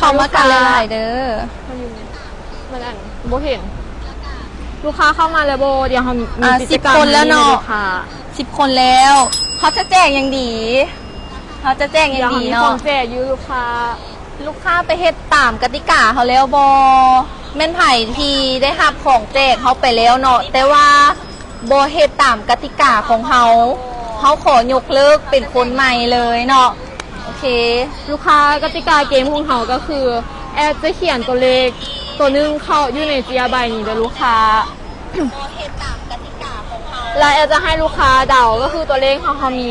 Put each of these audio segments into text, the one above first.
ເຂົ້າມາກັນຫຼາຍໆເດີ. ມັນອັນ ບໍ່ເຫັນ ລູກຄ້າເຂົ້າມາແລ້ວບໍ່? ດຽວເຮົາມີ ອ່າ ກິດຈະກຳ ສິບຄົນແລ້ວເນາະ ໃຫ້ລູກຄ້າ ສິບຄົນແລ້ວ. ເຮົາຈະແຈກຫຍັງດີ? ເຮົາຈະແຈກຫຍັງດີເນາະ? ດຽວເຮົາມີຂອງແຈກຢູ່ລູກຄ້າ. ລູກຄ້າໄປເຮັດຕາມກະຕິກາເຮົາແລ້ວບໍ່? ແມ່ນໃຜທີ່ໄດ້ຮັບຂອງແຈກເຮົາໄປແລ້ວເນາະ ແຕ່ວ່າບໍ່ເຮັດຕາມກະຕິກາຂອງເຮົາ ເຮົາຂໍຍົກເລີກເປັນຄົນໃໝ່ເລີຍເນາະ. ໂອເຄ ລູກຄ້າ ກະຕິກາເກມຂອງເຮົາກໍຄື ແອດຈະຂຽນຕົວເລກຕົວໜຶ່ງເຂົ້າຢູ່ໃນເຈ້ຍໃບນີ້ເດີລູກຄ້າ ແລ້ວແອດຈະໃຫ້ລູກຄ້າເດົາ ກໍຄືຕົວເລກເຮົາ ເຮົາມີ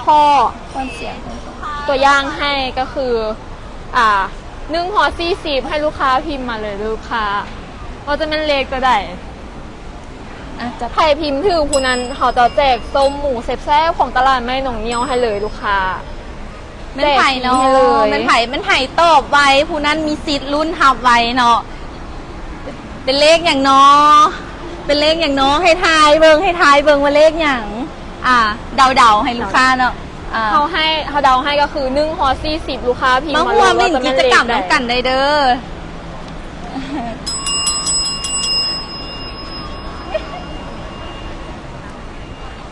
ຂໍ້ ຄວາມສ່ຽງ ຕົວຢ່າງໃຫ້ກໍຄື ອ່າ ໜຶ່ງຮອດສີ່ສິບ ໃຫ້ລູກຄ້າພິມມາເລີຍເດີລູກຄ້າ ວ່າຈະແມ່ນເລກຕົວໃດ. ອ່ະ ໃຜພິມຖືກຜູ້ນັ້ນ ເຮົາຈະແຈກສົ້ມໝູແຊບໆຂອງຕະຫຼາດໃໝ່ໜອງໜຽວໃຫ້ເລີຍລູກຄ້າ. ແມ່ນໃຜເນາະ? ແຈກຟຣີໃຫ້ເລີຍ. ແມ່ນໃຜ? ແມ່ນໃຜຕອບໄວ ຜູ້ນັ້ນມີສິດລຸ້ນຮັບໄວເນາະ. ເປັນເລກຫຍັງເນາະ? ເປັນເລກຫຍັງເນາະ? ໃຫ້ທາຍເບິ່ງ ໃຫ້ທາຍເບິ່ງວ່າເລກຫຍັງ? ອ່າ ເດົາໆ ໃຫ້ລູກຄ້າເນາະ. ອ່າ ເຮົາໃຫ້ ເຮົາເດົາໃຫ້ກໍຄື ໜຶ່ງຮອດສີ່ສິບ ລູກຄ້າພິມມາເລີຍວ່າຈະແມ່ນເລກໃດ. ມາຮ່ວມຫຼິ້ນກິດຈະກຳນຳກັນໄດ້ເດີ.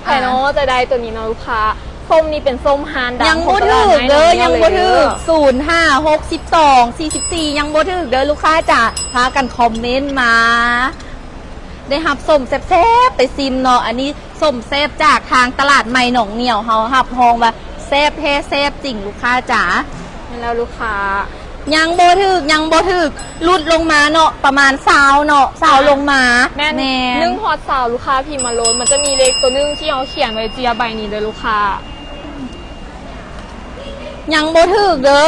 ໃຜເນາະ ອ່າ ຈະໄດ້ຕົວນີ້ເນາະລູກຄ້າ. ສົ້ມນີ້ເປັນສົ້ມຮ້ານດັງ ຍັງບໍ່ຖືກເດີ ຂອງຕະຫຼາດໃໝ່ໜອງໜຽວເລີຍເດີ. ຍັງບໍ່ຖືກ ສູນຫ້າ ຫົກສິບສອງ ສີ່ສິບສີ່ ຍັງບໍ່ຖືກເດີລູກຄ້າຈ໋າ. ພາກັນຄອມເມັນມາ ໄດ້ຮັບສົ້ມແຊບໆໄປຊິມເນາະ. ອັນນີ້ ສົ້ມແຊບຈາກທາງຕະຫຼາດໃໝ່ໜອງໜຽວ ເຮົາຮັບຮອງວ່າແຊບແທ້ແຊບຈິງລູກຄ້າຈ໋າ. ແມ່ນແລ້ວລູກຄ້າ. ຍັງບໍ່ຖືກ ຍັງບໍ່ຖືກ ຫຼຸດລົງມາເນາະ ປະມານຊາວເນາະ ຊາວລົງມາ. ແມ່ນ ແມ່ນ ໜຶ່ງຮອດຊາວ ລູກຄ້າພິມມາໂລດ. ມັນຈະມີເລກຕົວໜຶ່ງທີ່ເຮົາຂຽນໄວ້ເຈ້ຍໃບນີ້ເດີລູກຄ້າ. ຍັງບໍ່ຖືກເດີ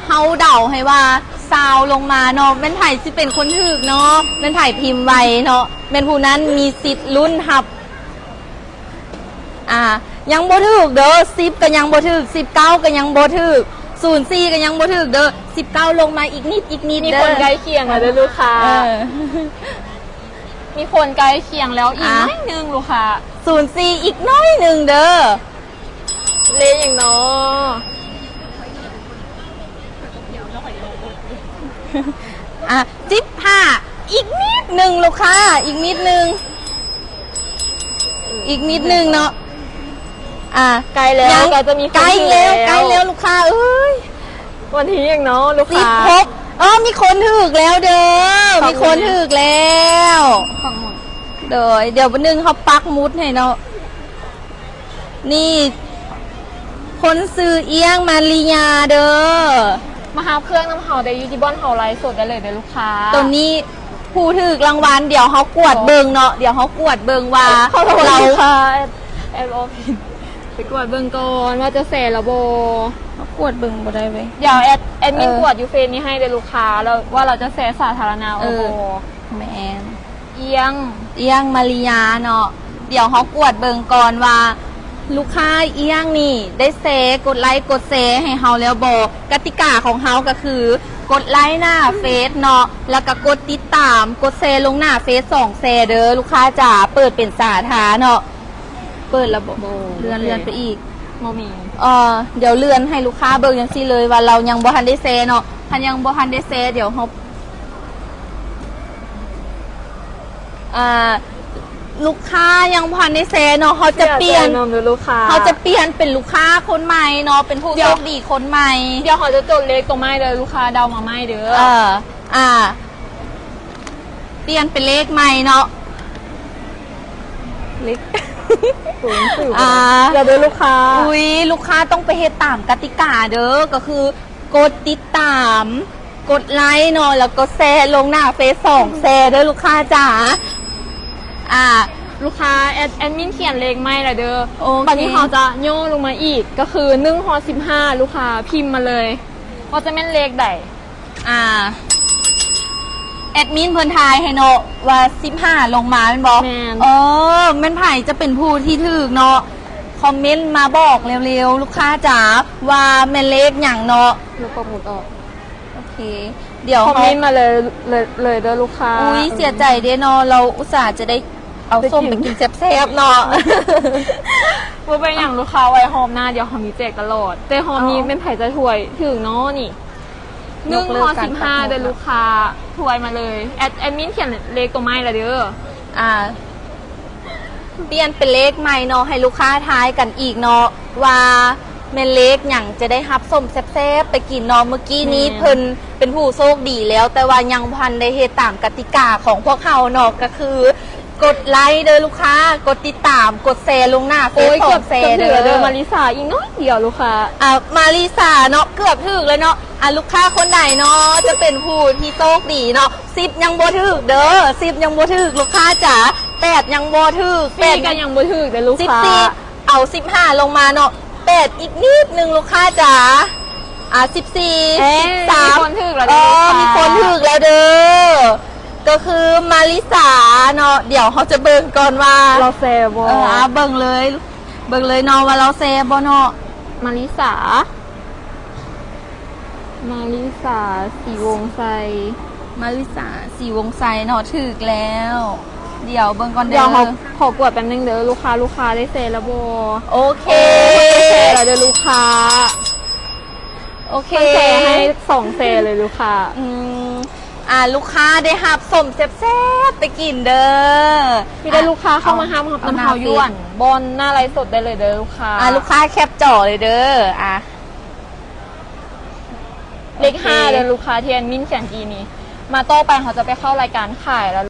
ເຮົາເດົາໃຫ້ວ່າຊາວລົງມາເນາະ. ແມ່ນໃຜຊິເປັນຄົນຖືກເນາະ? ແມ່ນໃຜພິມໄວເນາະ? ແມ່ນຜູ້ນັ້ນມີສິດລຸ້ນຮັບ. ອ່າ ຍັງບໍ່ຖືກເດີ ສິບກໍຍັງບໍ່ຖືກ ສິບເກົ້າກໍຍັງບໍ່ຖືກ ສູນສີ່ກໍຍັງບໍ່ຖືກເດີ. ສິບເກົ້າລົງມາອີກນິດ ອີກນິດເດີ. ມີຄົນໃກ້ຄຽງແລ້ວເດີລູກຄ້າ. ເອີ ມີຄົນໃກ້ຄຽງແລ້ວ ອີກ ອ່າ ໜ້ອຍໜຶ່ງລູກຄ້າ. ສູນສີ່ອີກໜ້ອຍໜຶ່ງເດີ. ເລກຫຍັງເນາະ? ອ່ະ ສິບຫ້າ ອີກນິດໜຶ່ງລູກຄ້າ ອີກນິດໜຶ່ງ ອີກນິດໜຶ່ງເນາະ. ອ່ະ ໃກ້ແລ້ວ ກໍຈະມີຄົນຖືກແລ້ວ ໃກ້ແລ້ວ ໃກ້ແລ້ວລູກຄ້າເອີຍ. ວັນທີຫຍັງເນາະລູກຄ້າ? ສິບຫົກ. ເອີ ມີຄົນຖືກແລ້ວເດີ ມີຄົນຖືກແລ້ວ. ໂດຍ ດຽວມື້ໜຶ່ງເຮົາປັກໝຸດໃຫ້ເນາະ. ນີ້ ຄົນຊື່ ອຽງ ມາລິຍາ ເດີ ມາຮັບເຄື່ອງນຳເຮົາໄດ້ຢູ່ທີ່ບ່ອນເຮົາໄລຟ໌ສົດໄດ້ເລີຍເດີລູກຄ້າ. ໂຕນີ້ຜູ້ຖືກລາງວັນ ດຽວເຮົາກວດເບິ່ງເນາະ ດຽວເຮົາກວດເບິ່ງວ່າ ເຮົາ ແອບ ແອບອອກຜິດ ໄປກວດເບິ່ງກ່ອນວ່າຈະແຊແລ້ວບໍ່. ເຮົາກວດເບິ່ງບໍ່ໄດ້ເວີຍ. ດຽວແອດ ແອດມິນ ເອີ ກວດຢູ່ເຟສນີ້ໃຫ້ເດີລູກຄ້າ ແລ້ວວ່າລາວຈະແຊສາທາລະນະ ເອີ ບໍ່. ແມ່ນ ອຽງ ອຽງມາລິຍາເນາະ. ດຽວເຮົາກວດເບິ່ງກ່ອນວ່າ ລູກຄ້າອຽງນີ້ໄດ້ແຊ ກົດໄລກົດແຊໃຫ້ເຮົາແລ້ວບໍ່? ກະຕິກາຂອງເຮົາກໍຄື ກົດໄລໜ້າເຟສເນາະ ແລ້ວກໍກົດຕິດຕາມ ກົດແຊລົງໜ້າເຟສສອງແຊເດີລູກຄ້າຈ໋າ. ເປີດເປັນສາທາເນາະ. ເປີດແລ້ວບໍ່? ບໍ່ ເລື່ອນ ບໍ່ເປີດ ເລື່ອນໄປອີກ. ບໍ່ມີ. ເອີ ດຽວເລື່ອນໃຫ້ລູກຄ້າເບິ່ງຈັ່ງຊີ້ເລີຍວ່າລາວຍັງບໍ່ທັນໄດ້ແຊເນາະ. ຄັນຍັງບໍ່ທັນໄດ້ແຊ ດຽວເຮົາ ອ່າ ລູກຄ້າຍັງບໍ່ທັນໄດ້ແຊເນາະ ເຮົາຈະປ່ຽນ ເຮົາຈະປ່ຽນເປັນລູກຄ້າຄົນໃໝ່ເນາະ ເປັນຜູ້ໂຊກດີຄົນໃໝ່. ດຽວເຮົາຈະຈົດເລກຕົວໃໝ່ເດີ ລູກຄ້າເດົາມາໃໝ່ເດີ. ເອີ ອ່າ ປ່ຽນເປັນເລກໃໝ່ເນາະ ເລກ ອ່າ ດຽວເດີລູກຄ້າ. ອຸ້ຍ ລູກຄ້າຕ້ອງໄປເຮັດຕາມກະຕິກາເດີ ກໍຄື ກົດຕິດຕາມ ກົດໄລເນາະ ແລ້ວກໍແຊລົງໜ້າເຟສສອງແຊເດີລູກຄ້າຈ໋າ. ອ່າ ລູກຄ້າ ແອດ ແອດມິນຂຽນເລກໃໝ່ແລ້ວເດີ. ໂອເຄ ບັດນີ້ເຮົາຈະໂຍກລົງມາອີກ ກໍຄື ໜຶ່ງຮອດສິບຫ້າ ລູກຄ້າພິມມາເລີຍ ວ່າຈະແມ່ນເລກໃດ. ອ່າ ແອດມິນເພິ່ນທາຍໃຫ້ເນາະວ່າສິບຫ້າລົງມາແມ່ນບໍ່? ແມ່ນ. ເອີ ແມ່ນໃຜຈະເປັນຜູ້ທີ່ຖືກເນາະ? ຄອມເມັນມາບອກເລັວໆ ລູກຄ້າຈ໋າ ວ່າແມ່ນເລກຫຍັງເນາະ? ລົບປັກໝຸດອອກ. ໂອເຄ ດຽວຄອມເມັນມາເລີຍ ເລີຍ ເລີຍເດີລູກຄ້າ. ອຸ້ຍ ເສຍໃຈເດ້ເນາະ ເຮົາອຸດສ່າຈະໄດ້ເອົາສົ້ມໄປກິນແຊບໆເນາະ. ບໍ່ເປັນຫຍັງລູກຄ້າ ໄວ້ຮອບໜ້າ ດຽວເຮົາມີແຈກຕະຫຼອດ ແຕ່ຮອບນີ້ແມ່ນໃຜຈະຖວຍຖືກເນາະນີ້? ໜຶ່ງຮອດສິບຫ້າເດີລູກຄ້າ ທວຍມາເລີຍ. ແອດ ແອດມິນຂຽນເລກຕົວໃໝ່ລະເດີ. ອ່າ ປ່ຽນເປັນເລກໃໝ່ເນາະ ໃຫ້ລູກຄ້າທາຍກັນອີກເນາະ ວ່າແມ່ນເລກຫຍັງ ຈະໄດ້ຮັບສົ້ມແຊບໆໄປກິນເນາະ. ເມື່ອກີ້ນີ້ ແມ່ນ ເພິ່ນເປັນຜູ້ໂຊກດີແລ້ວ ແຕ່ວ່າຍັງບໍ່ທັນໄດ້ເຮັດຕາມກະຕິກາຂອງພວກເຮົາເນາະ ກໍຄື ກົດໄລເດີລູກຄ້າ ກົດຕິດຕາມ ກົດແຊລົງໜ້າເຟສ ໂອ້ຍ ຂອງແຊເດີ. ເກືອບຖືກແລ້ວເດີ ມາລິສາ ອີກໜ້ອຍດຽວລູກຄ້າ. ອ່າ ມາລິສາເນາະ ເກືອບຖືກແລ້ວເນາະ. ອ່າ ລູກຄ້າຄົນໃດເນາະ ຈະເປັນຜູ້ທີ່ໂຊກດີເນາະ. ສິບຍັງບໍ່ຖືກເດີ ສິບຍັງບໍ່ຖືກລູກຄ້າຈ໋າ ແປດຍັງບໍ່ຖືກ ສີ່ ແປດ ກໍຍັງບໍ່ຖືກເດີລູກຄ້າ. ສິບສີ່ ເອົາສິບຫ້າລົງມາເນາະ ແປດອີກນິດໜຶ່ງລູກຄ້າຈ໋າ. ອ່າ ສິບສີ່ ເອີ ສິບສາມ ມີຄົນຖືກແລ້ວເດີ ເອີ ລູກຄ້າ ມີຄົນຖືກແລ້ວເດີ ກໍຄືມາລິສາເນາະ. ດຽວເຮົາຈະເບິ່ງກ່ອນວ່າລາວແຊບໍ່. ເອີ ອ່າ ເບິ່ງເລີຍ ເບິ່ງເລີຍເນາະວ່າລາວແຊບໍ່ເນາະ. ມາລິສາ ມາລິສາ ສີວົງໄຊ ມາລິສາ ສີວົງໄຊເນາະ ຖືກແລ້ວ. ດຽວເບິ່ງກ່ອນເດີ ດຽວເຮົາຂໍກວດແປັບໜຶ່ງເດີລູກຄ້າ ລູກຄ້າໄດ້ແຊແລ້ວບໍ່? ໂອເຄ ໂອ້ ໄດ້ແຊແລ້ວເດີລູກຄ້າ. ໂອເຄ ເພິ່ນແຊໃຫ້ສອງແຊເລີຍລູກຄ້າ. ອືມ ອ່າ ລູກຄ້າໄດ້ຮັບສົ້ມແຊບໆໄປກິນເດີ. ມີແຕ່ລູກຄ້າເຂົ້າມາຮັບ ອ່າ ນຳເຮົາຢູ່ ເອົາໜ້າເຟສ ບ່ອນໜ້າໄລຟ໌ສົດໄດ້ເລີຍເດີລູກຄ້າ. ອ່າ ລູກຄ້າແຄປຈໍເລີຍເດີ. ອ່າ ເລກຫ້າເດີລູກຄ້າ ທີ່ແອດມິນຂຽນກີ້ນີ້. ມາຕໍ່ໄປເຮົາຈະໄປເຂົ້າລາຍການຂາຍແລ້ວ